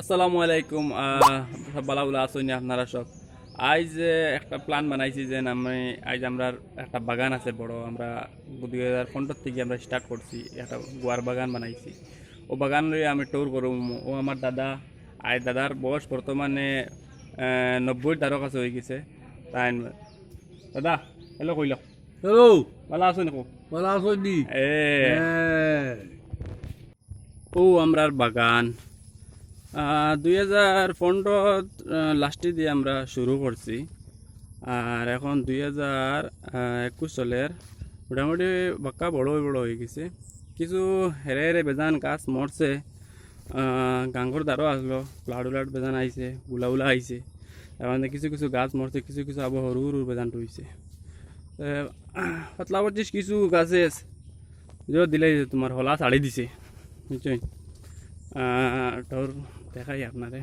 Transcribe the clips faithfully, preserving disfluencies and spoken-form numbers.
আসসালামু আলাইকুম। আহ, সব বালা বুলা আছইন নি আপনারা সব? আইজ, এ, একটা plan বানাইছি যে আমি আইজ আমরার একটা বাগান আছে বড়, আমরা দুই হাজার পনেরো থাকি আমরা start করছি, একটা গুয়ার বাগান বানাইছি। ও বাগান লইয়া আমি tour করমু। ও আমার দাদা, আইজ দাদার বয়স বর্তমানে, এ, নব্বইর ধারো কাছে অইগেছে। তাইন, দাদা, hello কইল। Hello। বালা আছইন নি? বালা আছইন নি? এ। হ্যাঁ। ও আমরার বাগান, আহ, দুই হাজার পনেরো, আহ, last দি আমরা শুরু করছি, আর এখন দুই হাজার একুশ চলের, মোটামুটি বাক্কা বড় বড় অইগেছে। কিছু হেরে হেরে বেজান গাছ মরছে, আহ, গাঙ্গর ধারো আসলো, flood উলাড বেজান আইছে, গুলা উলা আইছে, তার মানে কিছু কিছু গাছ মরছে, কিছু কিছু আবার হুরু হুরু বেজান রইছে। এ, পাতলা পঁচিশ কিছু গাছে আছে, যে দিলে যে তোমার হলা ছাড়ি দিছে, বুঝছইন? আহ, ঠর দেখাই আপনারে।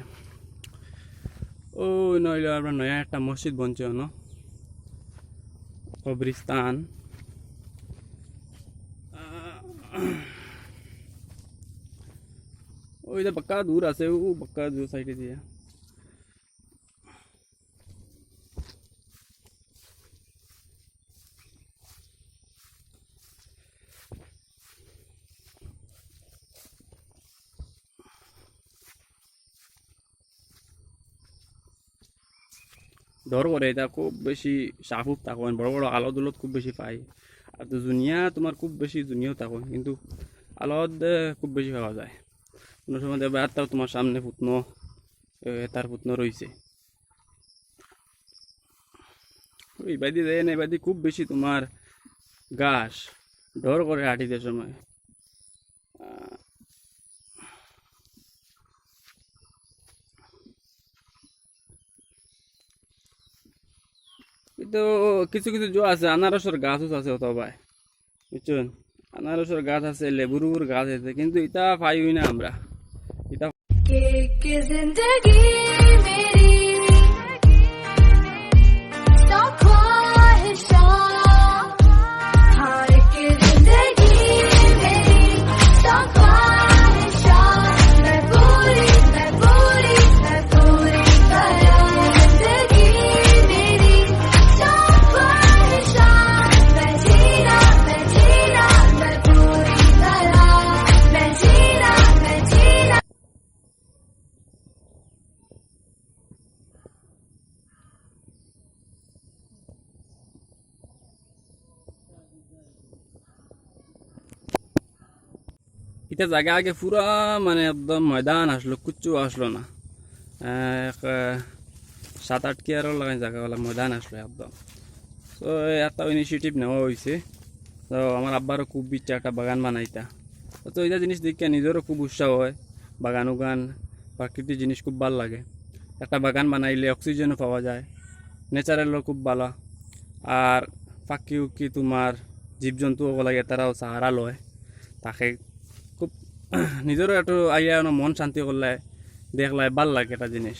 ও নইলে আমরা নয়া একটা মসজিদ বনছে অনো, কবরিস্তান। আহ, ওই যে বাক্কা দূর আছে, ও বাক্কা দূর side এ দিয়া। ডর করে, ইতা খুব বেশি সাপ উপ থাকে, বড় বড় আলো দুলত খুব বেশি পাই। আর তো জুনিয়া তোমার খুব বেশি জুনিয়াও থাকে, কিন্তু আলোত, এ, খুব বেশি পাওয়া যায়। কোনো সময় দেখবে আর তাও তোমার সামনে ফুতনো, এ, তার ফুতনো রইছে। ওই বাদি দেয় না, বাদি খুব বেশি তোমার ঘাস, ডর করে হাঁটিতে সময়। আহ, এই তো কিছু কিছু জো আছে, আনারসর গাছ উছ আছে অত ভাই, বুঝছইন? আনারসর গাছ আছে, লেবুর গাছ আছে, কিন্তু ইতা পাই অই না আমরা। ইতা के, के जिंदगी मेरी सौ ख्वाहिशां, हाय के जिंदगी मेरी सौ ख्वाहिशां, मैं पूरी, मैं पूरी, मैं पूरी करूं जिंदगी मेरी सौ ख्वाहिशां, मैं जीना, मैं जीना, मैं पूरी करूं, मैं जीना, मैं जीना। ইতা জাগা আগে পুরা মানে একদম ময়দান আসলো, কুচ্ছু আসলো না। আহ, এক, আহ, সাত আট কিয়ারর লাগাইন জাগা ওলা ময়দান আসলো একদম। তো একটা ইনিশিয়েটিভ নেওয়া অইছে। তো আমার আব্বারও খুব ইচ্ছা একটা বাগান বানাইতা। তো ইতা জিনিস দেখিয়া নিজরও খুব উৎসাহ হয়। বাগান উগান, প্রাকৃতিক জিনিস খুব ভালা লাগে। একটা বাগান বানাইলে অক্সিজেনও পাওয়া যায়, ন্যাচারালও খুব ভালা। আর পাখি উখি তোমার জীবজন্তু ওগুলা লাগে, তারাও সাহারা লয়, থাকে খুব নিজরও একটু আইয়া অনো মন শান্তি করলায়, দেখলায়, ভালা লাগে একটা জিনিস।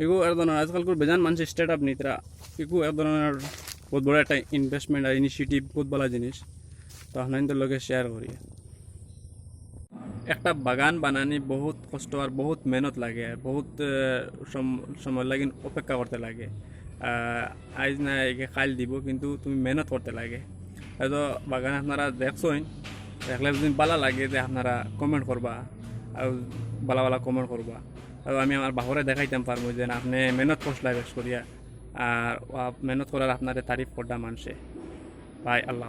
এগু এক ধরনের আজকালকুর বেজান মানুষ স্টার্ট আপ নিতরা, এগু এক ধরনের বহুত বড় একটা ইনভেস্টমেন্ট আর ইনিশিয়েটিভ, বহুত ভালা জিনিস। তো আপনাদের লগে শেয়ার করি। একটা বাগান বানানি বহুত কষ্ট আর বহুত মেহনত লাগে, আর বহুত, আহ, সম-, সময় লাগিন অপেক্ষা করতে লাগে। আহ, আইজ না একে কাইল দিব, কিন্তু তুমি মেহনত করতে লাগে। হয়তো বাগান আপনারা দেখছইন, দেখলে যদি ভালা লাগে যে আপনারা কমেন্ট করবা, আর ভালা ভালা কমেন্ট করবা। আর আমি আমার বাপরে দেখাইতাম পারমু যে না, আপনি মেহনত করছলা বেশ করিয়া, আর মেহনত করার আপনারে তারিফ কররা মানষে। ভাই, আল্লাহ হাফেজ।